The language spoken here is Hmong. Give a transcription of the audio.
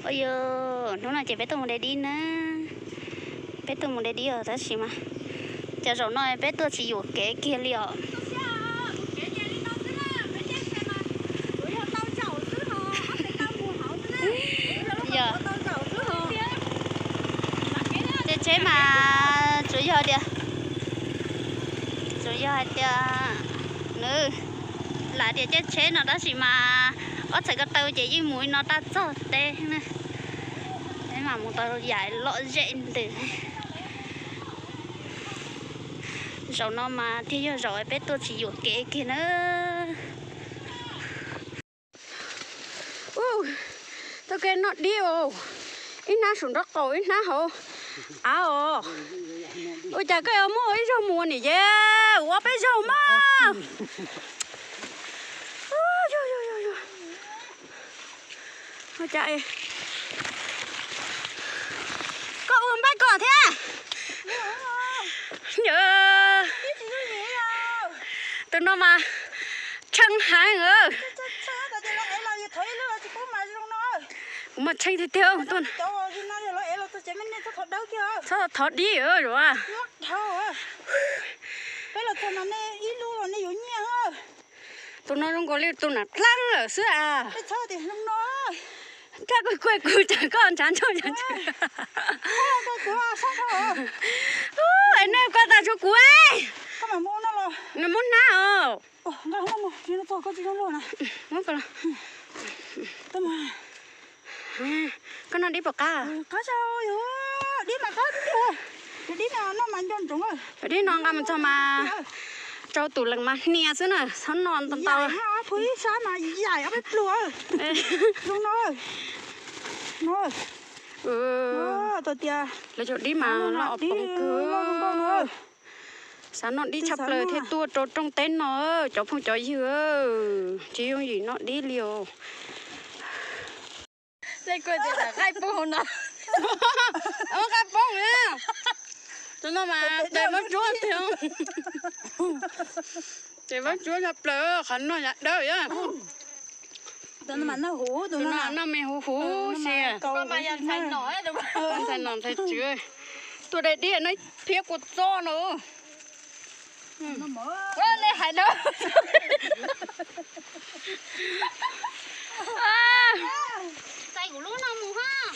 Ua yog hnub no ces peb tuaj mus de dib na. Peb tuaj mus de dib os tab sis mas cov zaum no peb tuaj tsis yuam kev kiag li os. Yog, ces tsheb mas tsuas yog tias, tsuas yog hais tias nws lam tias caij tsheb no tab sis mas ob txhais ko taw ces yeej mus li no tag txog teb na. Peb mas mus tau yam lom zem ntws. Zaum no mas thiaj yog zaum peb tuaj tsis yuam kev kiag na. Ua, tau kev noj dib os, ib hnab saum nraub qaum ib hnab hauv av os. Ua cas koj yuav muaj ib zaug mus niam yau, ua peb zaug mas. Ua cas koj ua npaib kom thiab. Tus no mas tsheej heev. Kuv mas tsheej tiag tiag. Txhob thov dib os. Tus no zoo nkaus li tus nam dlaab lawm xwb as. Nraj kuj kuj kuv tas koj ntshav ntsoog. Es nej koj tas tsuav kuv, nws muab hnab os. Koj noj dib puas qab? Cov dib no nqa mus txog mas rau tus lees mas hnia xwb na, txhob noj ntau ntau. Lawv cov dib mas loj poob kawg. Xav noj dib tshaj plaws thiaj tuaj rau rooj teb no, cov phooj cov ywg, tsis yooj yim noj dib li os. Qaib poob no, qaib poob. Tus no mas tes vaub tsuab tiag, tes vaub tsuab tshaj plaws, qhov no yam dawb. Tus no noj me huv huv si. Ntxhais nom ntxhais tswv tuaj de dib no phiab kua txob no. Nej hais no. Txais kuv lub no mus ha.